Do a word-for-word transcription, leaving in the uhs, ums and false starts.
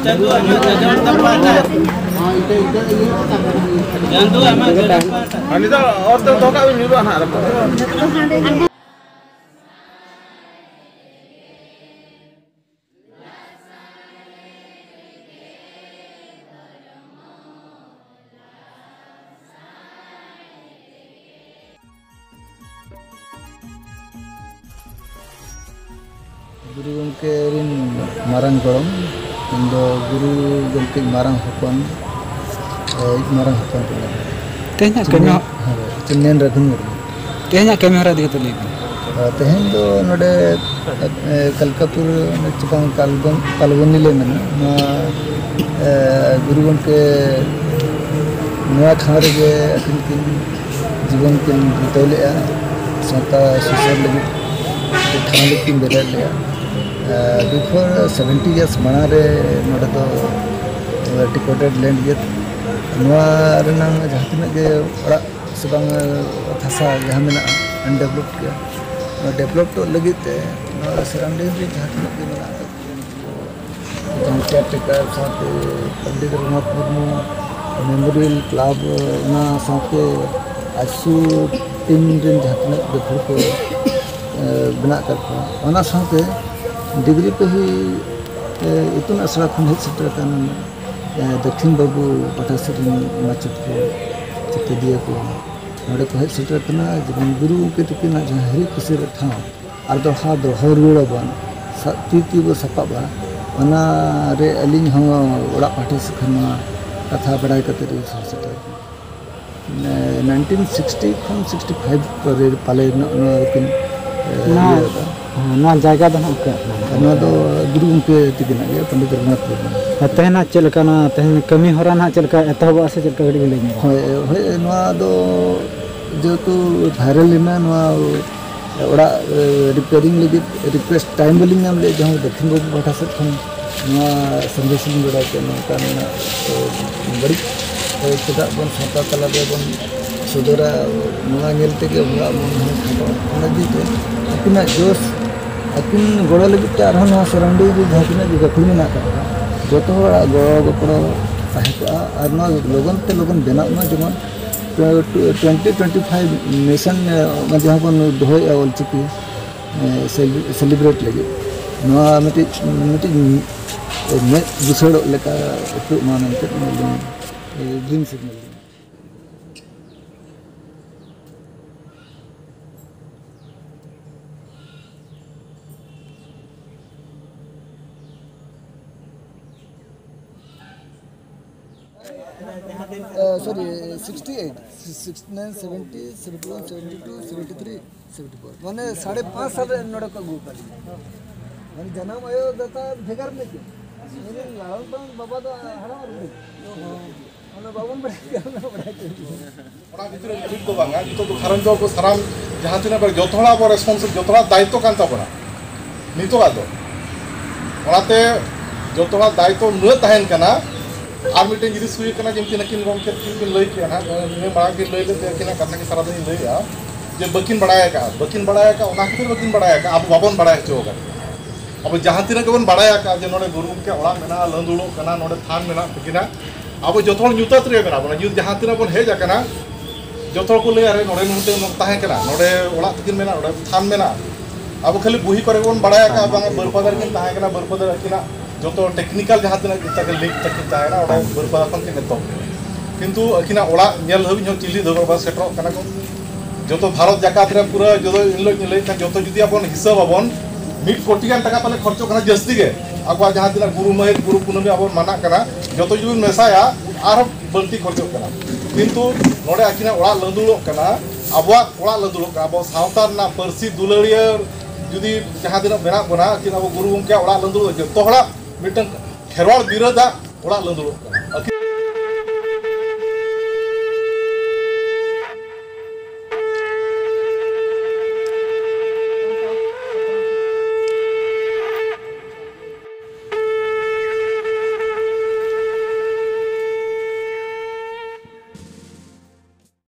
ᱪᱟᱸᱫᱳ ᱟᱢᱟᱜ ᱡᱚᱡᱚᱢ ᱛᱟᱢ ᱯᱟᱦᱴᱟ᱾ ᱪᱟᱸᱫᱳ ᱟᱢᱟᱜ ᱡᱚᱡᱚᱢ ᱯᱟᱦᱴᱟ᱾ ᱟᱨ ᱱᱤᱛᱚᱜ ᱚᱛ ᱫᱚ ᱫᱚᱦᱚ ᱠᱟᱜ ᱵᱤᱱ, ᱧᱩᱨᱩᱜᱼᱟ ᱱᱟᱦᱟᱜ ᱨᱟᱯᱟᱜ᱾ ᱜᱩᱨᱩ ᱜᱚᱢᱠᱮ ᱨᱤᱱ ᱢᱟᱨᱟᱝ ᱜᱚᱲᱚᱢ, ᱤᱧ ᱫᱚ ᱜᱩᱨᱩ ᱜᱚᱢᱠᱮ ᱢᱟᱨᱟᱝ ᱦᱚᱯᱚᱱ, ᱮ, ᱢᱟᱨᱟᱝ ᱦᱚᱯᱚᱱ ᱠᱟᱱᱟ᱾ ᱛᱮᱦᱮᱧᱟᱜ ᱠᱟᱹᱢᱤ ᱦᱚ- ᱦᱳᱭ, ᱪᱤᱱᱱᱟᱭᱟᱱ ᱨᱟᱹᱜᱷᱩ ᱢᱩᱨᱢᱩ᱾ ᱛᱮᱦᱮᱧᱟᱜ ᱠᱟᱹᱢᱤ ᱦᱚᱨᱟ ᱤᱫᱤ ᱠᱟᱛᱮ ᱞᱟᱹᱭ ᱵᱤᱱ᱾ ᱟᱨ ᱛᱮᱦᱮᱧ ᱫᱚ ᱱᱚᱰᱮ, ᱮ, ᱠᱟᱞᱠᱟᱯᱩᱨ ᱪᱮᱛᱟᱱ ᱠᱟᱞᱵᱚᱱ-, ᱠᱟᱞᱵᱚᱱᱤ ᱞᱮ ᱢᱮᱱᱟ, ᱱᱚᱣᱟ, ᱮ, ᱜᱩᱨᱩ ᱜᱚᱢᱠᱮ ᱱᱚᱣᱟ ᱴᱷᱟᱶ ᱨᱮᱜᱮ ᱟᱹᱠᱤᱱ ᱠᱤᱱ ᱡᱤᱵᱚᱱ ᱠᱤᱱ ᱵᱤᱛᱟᱹᱣ ᱞᱮᱫᱼᱟ, ᱥᱟᱶᱛᱟ ᱥᱩᱥᱟᱹᱨ ᱞᱟᱹᱜᱤᱫ ᱴᱷᱟᱶ ᱞᱟᱹᱜᱤᱫ ᱠᱤᱱ ᱵᱮᱨᱮᱫ ᱞᱮᱫᱼᱟ᱾ ᱮ, before seventy years ᱢᱟᱲᱟᱝ ᱨᱮ ᱱᱚᱰᱮ ᱫᱚ, ᱮ, recorded land ᱜᱮ, ᱱᱚᱣᱟ ᱨᱮᱱᱟᱝ ᱡᱟᱦᱟᱸ ᱛᱤᱱᱟᱹᱜ ᱜᱮ ᱚᱲᱟᱜ ᱥᱮ ᱵᱟᱝ, ᱚᱛ ᱦᱟᱥᱟ ᱡᱟᱦᱟᱸ ᱢᱮᱱᱟᱜᱼᱟ, undeveloped ᱜᱮᱭᱟ, ᱱᱚᱣᱟ developed ᱞᱟᱹᱜᱤᱫ ᱛᱮ ᱱᱚᱣᱟ surrounding ᱨᱮ ᱡᱟᱦᱟᱸ ᱛᱤᱱᱟᱹᱜ ᱜᱮ ᱢᱮᱱᱟᱜ ᱟᱠᱟᱫ, ᱡᱟᱦᱟᱸ caretaker ᱥᱟᱶᱛᱮ ᱯᱚᱱᱰᱤᱛ ᱨᱚᱜᱷᱩᱱᱟᱛᱷ ᱢᱩᱨᱢᱩ Memorial Club, ᱚᱱᱟ ᱥᱟᱶᱛᱮ ᱟᱥᱩ team ᱨᱮᱱ ᱡᱟᱦᱟᱸ ᱛᱤᱱᱟᱹᱜ ᱜᱟᱹᱠᱷᱩᱲ ᱠᱚ, ᱮ, ᱢᱮᱱᱟᱜ ᱟᱠᱟᱫ ᱠᱚᱣᱟ, ᱚᱱᱟ ᱥᱟᱶᱛᱮ ᱰᱤᱜᱽᱨᱤ ᱯᱟᱹᱦᱤ, ᱮ, ᱤᱛᱩᱱ ᱟᱥᱲᱟ ᱠᱷᱚᱱ ᱦᱮᱡ ᱥᱮᱴᱮᱨ ᱟᱠᱟᱱ, ᱮ, ᱫᱚᱠᱷᱤᱱ ᱵᱟᱹᱵᱩ ᱯᱟᱦᱴᱟ ᱥᱮᱫ ᱨᱮᱱ ᱢᱟᱪᱮᱫ ᱠᱚ, ᱪᱮᱛᱮᱫᱤᱭᱟᱹ ᱠᱚ ᱱᱚᱰᱮ ᱠᱚ ᱦᱮᱡ ᱥᱮᱴᱮᱨ ᱟᱠᱟᱱᱟ᱾ ᱡᱮᱢᱚᱱ ᱜᱩᱨᱩ ᱜᱚᱢᱠᱮ ᱛᱟᱹᱠᱤᱱᱟᱜ ᱡᱟᱦᱟᱸ ᱦᱤᱨᱤᱡ ᱯᱟᱹᱥᱤᱨ ᱨᱮ ᱴᱷᱟᱶ ᱟᱨ ᱫᱚᱲᱦᱟ ᱫᱚᱦᱚ ᱨᱩᱣᱟᱹᱲ ᱟᱵᱚᱱ, ᱥᱟ-, ᱛᱤ ᱛᱤ ᱵᱚ ᱥᱟᱯᱟᱵᱟ, ᱚᱱᱟ ᱨᱮ ᱟᱹᱞᱤᱧ ᱦᱚᱸ ᱚᱲᱟᱜ ᱯᱟᱦᱴᱟ ᱥᱮᱫ ᱠᱷᱚᱱ ᱱᱚᱣᱟ ᱠᱟᱛᱷᱟ ᱵᱟᱲᱟᱭ ᱠᱟᱛᱮ ᱞᱤᱧ ᱥᱚᱦᱚᱨ ᱥᱮᱴᱮᱨ ᱟᱠᱟᱱᱟ᱾ ᱮ, nineteen sixty ᱠᱷᱚᱱ sixty five ᱠᱚᱨᱮ ᱯᱟᱞᱮ ᱱᱚᱜ-, ᱱᱚᱣᱟ ᱫᱚᱠᱤᱱ, ᱮ, ᱱᱚᱣᱟ, ᱤᱭᱟᱹ ᱟᱠᱟᱫᱟ᱾ ᱦᱮᱸ, ᱱᱚᱣᱟ ᱡᱟᱭᱜᱟ ᱫᱚ ᱦᱟᱸᱜ ᱚᱠᱟ ᱠᱟᱱᱟ? ᱱᱚᱣᱟ ᱫᱚ ᱜᱩᱨᱩ ᱜᱚᱢᱠᱮ ᱛᱤᱠᱤᱱᱟᱜ ᱜᱮ, ᱯᱚᱱᱰᱤᱛ ᱨᱚᱜᱷᱩᱱᱟᱛᱷ ᱢᱩᱨᱢᱩ᱾ ᱟᱨ ᱛᱮᱦᱮᱧ ᱦᱟᱸᱜ ᱪᱮᱫ ᱞᱮᱠᱟ, ᱱᱚᱣᱟ ᱛᱮᱦᱮᱧ ᱠᱟᱹᱢᱤ ᱦᱚᱨᱟ ᱱᱟᱦᱟᱜ ᱪᱮᱫ ᱞᱮᱠᱟ ᱮᱛᱚᱦᱚᱵᱚᱜᱼᱟ ᱥᱮ ᱪᱮᱫ ᱞᱮᱠᱟ, ᱠᱟᱹᱴᱤᱡ ᱵᱤᱱ ᱞᱟᱹᱭ ᱧᱚᱜᱟ? ᱦᱳᱭ, ᱦᱳᱭ, ᱱᱚᱣᱟ ᱫᱚ ᱡᱮᱦᱮᱛᱩ viral ᱮᱱᱟ, ᱱᱚᱣᱟ ᱚᱲᱟᱜ, ᱮ, repairing ᱞᱟᱹᱜᱤᱫ request time ᱵᱟᱹᱞᱤᱧ ᱧᱟᱢ ᱞᱮᱫᱼᱟ, ᱡᱟᱦᱟᱸ ᱫᱚᱠᱷᱤᱱ ᱵᱟᱹᱵᱩ ᱯᱟᱦᱴᱟ ᱥᱮᱫ ᱠᱷᱚᱱ ᱱᱚᱣᱟ ᱥᱟᱸᱫᱮᱥ ᱞᱤᱧ ᱵᱟᱲᱟᱭ ᱠᱮᱫ, ᱱᱚᱝᱠᱟ ᱱᱚᱝᱠᱟ, ᱮ, ᱵᱟᱹᱲᱤᱡ, ᱮ, ᱪᱮᱫᱟᱜ ᱵᱚᱱ ᱥᱟᱶᱛᱟ ᱛᱟᱞᱟ ᱨᱮᱵᱚᱱ ᱥᱚᱫᱚᱨᱟ, ᱱᱚᱣᱟ ᱧᱮᱞ ᱛᱮᱜᱮ ᱦᱚᱲᱟᱜ ᱢᱚᱱ ᱦᱚᱸ ᱠᱷᱟᱴᱚᱜᱼᱟ᱾ ᱚᱱᱟ ᱤᱫᱤ ᱛᱮ ᱟᱹᱠᱤᱱᱟᱜ ᱡᱳᱥ, ᱟᱹᱠᱤᱱ ᱜᱚᱲᱚ ᱞᱟᱹᱜᱤᱫ ᱛᱮ ᱟᱨᱦᱚᱸ ᱱᱚᱣᱟ surrounding ᱨᱮ ᱡᱟᱦᱟᱸ ᱛᱤᱱᱟᱹᱜ ᱜᱮ ᱜᱟᱹᱠᱷᱩᱲ ᱢᱮᱱᱟᱜ ᱟᱠᱟᱫ ᱠᱚᱣᱟ, ᱡᱚᱛᱚ ᱦᱚᱲᱟᱜ ᱜᱚᱲᱚ ᱜᱚᱯᱚᱲᱚ ᱛᱟᱦᱮᱸ ᱠᱚᱜᱼᱟ ᱟᱨ ᱱᱚᱣᱟ ᱞᱚᱜᱚᱱ ᱛᱮ ᱞᱚᱜᱚᱱ ᱵᱮᱱᱟᱜ ᱢᱟ, ᱡᱮᱢᱚᱱ two-, two-, twenty twenty five mission, ᱮ, ᱚᱱᱟ ᱡᱟᱦᱟᱸ ᱵᱚᱱ ᱫᱚᱦᱚᱭᱮᱫᱼᱟ ᱚᱞᱪᱤᱠᱤ, ᱮ, ᱥᱮᱞ-, ᱥᱮᱞᱤᱵᱨᱮᱴ ᱞᱟᱹᱜᱤᱫ ᱱᱚᱣᱟ ᱢᱤᱫᱴᱤᱡ, ᱢᱤᱫᱴᱤᱡ ᱢᱮᱫ ᱵᱩᱥᱟᱹᱲᱚᱜ ᱞᱮᱠᱟ ᱩᱯᱨᱩᱢ ᱢᱟ ᱢᱮᱱᱛᱮ ᱱᱚᱣᱟ ᱫᱚ, ᱮ, ᱜᱨᱤᱱ ᱥᱤᱜᱽᱱᱟᱞ ᱫᱚ᱾ Sorry, sixty eight, sixty nine, seventy, seventy one, seventy two, seventy three, seventy four, ᱢᱟᱱᱮ ᱥᱟᱲᱮ ᱯᱟᱸᱪ ᱥᱟᱞ ᱨᱮ ᱱᱚᱰᱮ ᱠᱚ ᱟᱹᱜᱩ ᱟᱠᱟᱫ ᱞᱤᱧᱟ᱾ ᱢᱟᱱᱮ ᱡᱟᱱᱟᱢ ᱟᱭᱳ ᱫᱟᱛᱟ ᱵᱷᱮᱜᱟᱨ ᱢᱮ ᱪᱮᱫ? ᱩᱱᱤ ᱞᱟᱞᱚᱱ ᱯᱟᱞᱚᱱ ᱵᱟᱵᱟ ᱫᱚ ᱦᱟᱲᱟᱢ ᱨᱮ᱾ ᱚᱱᱟ ᱵᱟᱵᱚᱱ ᱵᱟᱲᱟᱭ ᱠᱮᱭᱟ, ᱚᱱᱟ ᱵᱟᱲᱟᱭ ᱠᱮᱭᱟ᱾ ᱚᱱᱟ ᱵᱷᱤᱛᱨᱤ ᱨᱮ ᱞᱤᱢᱤᱴ ᱫᱚ ᱵᱟᱝᱟ᱾ ᱱᱤᱛᱚᱜ ᱫᱚ ᱜᱷᱟᱨᱚᱸᱡᱽ ᱫᱚ ᱟᱵᱚ ᱥᱟᱱᱟᱢ ᱡᱟᱦᱟᱸ ᱛᱤᱱᱟᱹᱜ ᱵᱟᱨ ᱡᱚᱛᱚ ᱦᱚᱲᱟᱜ ᱟᱵᱚ ᱨᱮᱥᱯᱚᱱᱥᱤᱵᱤᱞ, ᱡᱚᱛᱚ ᱦᱚᱲᱟᱜ ᱫᱟᱭᱤᱛᱛᱚ ᱠᱟᱱ ᱛᱟᱵᱚᱱᱟ ᱱᱤᱛᱚᱜᱟᱜ ᱫᱚ᱾ ᱚᱱᱟᱛᱮ ᱡᱚᱛᱚ ᱦᱚᱲᱟᱜ ᱫᱟᱭᱤᱛᱛᱚ ᱱᱩᱱᱟᱹᱜ ᱛᱟᱦᱮᱱ ᱠᱟᱱᱟ᱾ ᱟᱨ ᱢᱤᱫᱴᱮᱱ ᱡᱤᱱᱤᱥ ᱦᱩᱭ ᱠᱟᱱᱟ, ᱡᱮᱢᱛᱤ ᱱᱟᱹᱠᱤᱱ ᱜᱚᱢᱠᱮ ᱛᱟᱹᱠᱤᱱ ᱠᱤᱱ ᱞᱟᱹᱭ ᱠᱮᱜᱼᱟ ᱱᱟᱦᱟᱜ, ᱱᱤᱭᱟᱹ ᱢᱟᱲᱟᱝ ᱠᱤᱱ ᱞᱟᱹᱭ ᱞᱮᱫ ᱛᱮ ᱟᱹᱠᱤᱱᱟᱜ ᱠᱟᱛᱷᱟ ᱜᱮ ᱥᱟᱨᱟᱫᱤᱱ ᱞᱟᱹᱭᱮᱜᱼᱟ ᱡᱮ ᱵᱟᱹᱠᱤᱱ ᱵᱟᱲᱟᱭ ᱟᱠᱟᱫᱼᱟ, ᱵᱟᱹᱠᱤᱱ ᱵᱟᱲᱟᱭ ᱟᱠᱟᱫᱼᱟ, ᱚᱱᱟ ᱠᱷᱟᱹᱛᱤᱨ ᱵᱟᱹᱠᱤᱱ ᱵᱟᱲᱟᱭ ᱟᱠᱟᱫᱼᱟ, ᱟᱵᱚ ᱵᱟᱵᱚᱱ ᱵᱟᱲᱟᱭ ᱦᱚᱪᱚ ᱟᱠᱟᱫ ᱠᱤᱱᱟ᱾ ᱟᱵᱚ ᱡᱟᱦᱟᱸ ᱛᱤᱱᱟᱹᱜ ᱜᱮᱵᱚᱱ ᱵᱟᱲᱟᱭ ᱟᱠᱟᱫᱼᱟ ᱡᱮ ᱱᱚᱰᱮ ᱜᱩᱨᱩ ᱜᱚᱢᱠᱮᱭᱟᱜ ᱚᱲᱟᱜ ᱢᱮᱱᱟᱜᱼᱟ, ᱞᱟᱹᱸᱫᱩᱲᱚᱜ ᱠᱟᱱᱟ, ᱱᱚᱰᱮ ᱛᱷᱟᱱ ᱢᱮᱱᱟᱜ ᱛᱟᱹᱠᱤᱱᱟ, ᱟᱵᱚ ᱡᱚᱛᱚ ᱦᱚᱲ ᱧᱩᱛᱟᱹᱛ ᱨᱮᱜᱮ ᱢᱮᱱᱟᱜ ᱵᱚᱱᱟ᱾ ᱧᱩᱛ ᱡᱟᱦᱟᱸ ᱛᱤᱱᱟᱹᱜ ᱵᱚᱱ ᱦᱮᱡ ᱟᱠᱟᱱᱟ, ᱡᱚᱛᱚ ᱦᱚᱲ ᱠᱚ ᱞᱟᱹᱭᱟ, "ᱟᱨᱮ, ᱱᱚᱰᱮ ᱱᱚᱰᱮ ᱛᱟᱦᱮᱸ ᱠᱟᱱᱟ, ᱱᱚᱰᱮ ᱚᱲᱟᱜ ᱛᱟᱹᱠᱤᱱ ᱢᱮᱱᱟᱜᱼᱟ, ᱱᱚᱰᱮ ᱛᱷᱟᱱ ᱢᱮᱱᱟᱜᱼᱟ᱾" ᱟᱵᱚ ᱠᱷᱟᱹᱞᱤ ᱵᱩᱦᱤ ᱠᱚᱨᱮ ᱵᱚᱱ ᱵᱟᱲᱟᱭ ᱟᱠᱟᱫᱼᱟ, ᱵᱟᱝᱟ ᱵᱟᱹᱨᱯᱟᱫᱟ ᱨᱮᱠᱤᱱ ᱛᱟᱦᱮᱸ ᱠᱟᱱᱟ, ᱵᱟᱹᱨᱯᱟᱫᱟ ᱨᱮ ᱟᱹᱠᱤᱱᱟᱜ ᱡᱚᱛᱚ ᱴᱮᱠᱱᱤᱠᱟᱞ ᱡᱟᱦᱟᱸ ᱛᱤᱱᱟᱹᱜ ᱛᱟᱹᱠᱤᱱ ᱞᱤᱝᱠ ᱛᱟᱹᱠᱤᱱ ᱛᱟᱦᱮᱸ ᱠᱟᱱᱟ, ᱚᱸᱰᱮ ᱵᱟᱹᱨᱯᱟᱫᱟ ᱠᱷᱚᱱ ᱠᱤᱱ ᱮᱛᱚᱦᱚᱵ ᱠᱮᱫᱟ᱾ ᱠᱤᱱᱛᱩ ᱟᱹᱠᱤᱱᱟᱜ ᱚᱲᱟᱜ ᱧᱮᱞ ᱦᱟᱹᱵᱤᱡ ᱦᱚᱸ ᱪᱤᱞᱤ ᱫᱚ ᱵᱟᱭ ᱥᱮᱴᱮᱨᱚᱜ ᱠᱟᱱᱟ ᱠᱚ᱾ ᱡᱚᱛᱚ ᱵᱷᱟᱨᱚᱛ ᱡᱟᱠᱟᱛ ᱨᱮ ᱯᱩᱨᱟᱹ ᱡᱚᱛᱚ ᱮᱱ ᱦᱤᱞᱳᱜ ᱤᱧ ᱞᱟᱹᱭᱮᱫ ᱛᱟᱦᱮᱸᱫ, ᱡᱚᱛᱚ ᱡᱩᱫᱤ ᱟᱵᱚᱱ ᱦᱤᱥᱟᱹᱵ ᱟᱵᱚᱱ, ᱢᱤᱫ ᱠᱳᱴᱤ ᱜᱟᱱ ᱴᱟᱠᱟ ᱯᱟᱞᱮ ᱠᱷᱚᱨᱪᱚᱜ ᱠᱟᱱᱟ ᱡᱟᱹᱥᱛᱤ ᱜᱮ᱾ ᱟᱵᱚᱣᱟᱜ ᱡᱟᱦᱟᱸ ᱛᱤᱱᱟᱹᱜ ᱜᱩᱨᱩ ᱢᱟᱹᱦᱤᱛ, ᱜᱩᱨᱩ ᱠᱩᱱᱟᱹᱢᱤ ᱟᱵᱚ ᱵᱚᱱ ᱢᱟᱱᱟᱜ ᱠᱟᱱᱟ, ᱡᱚᱛᱚ ᱡᱩᱫᱤ ᱵᱚᱱ ᱢᱮᱥᱟᱭᱟ, ᱟᱨᱦᱚᱸ ᱵᱟᱹᱲᱛᱤ ᱠᱷᱚᱨᱪᱚᱜ ᱠᱟᱱᱟ᱾ ᱠᱤᱱᱛᱩ ᱱᱚᱰᱮ ᱟᱹᱠᱤᱱᱟᱜ ᱚᱲᱟᱜ ᱞᱟᱹᱸᱫᱩᱲᱚᱜ ᱠᱟᱱᱟ, ᱟᱵᱚᱣᱟᱜ ᱚᱲᱟᱜ ᱞᱟᱹᱸᱫᱩᱲᱚᱜ ᱠᱟᱱᱟ, ᱟᱵᱚ ᱥᱟᱶᱛᱟ ᱨᱮᱱᱟᱜ ᱯᱟᱹᱨᱥᱤ ᱫᱩᱞᱟᱹᱲᱤᱭᱟᱹ ᱡᱩᱫᱤ ᱡᱟᱦᱟᱸ ᱛᱤᱱᱟᱹᱜ ᱢᱮᱱᱟᱜ ᱵᱚᱱᱟ, ᱟᱹᱠᱤᱱ ᱟᱵᱚ ᱜᱩᱨᱩ ᱜᱚᱢᱠᱮᱭᱟᱜ ᱚᱲᱟᱜ ᱞᱟᱹᱸᱫᱩᱲᱚᱜ, ᱡᱚᱛᱚ ᱦᱚᱲᱟᱜ ᱢᱤᱫᱴᱟᱝ ᱠᱷᱮᱨᱣᱟᱲ ᱵᱤᱨᱟᱹᱫᱟᱜ ᱚᱲᱟᱜ ᱞᱟᱹᱸᱫᱩᱲᱚᱜ ᱠᱟᱱᱟ᱾ ᱟᱹᱠᱤᱱ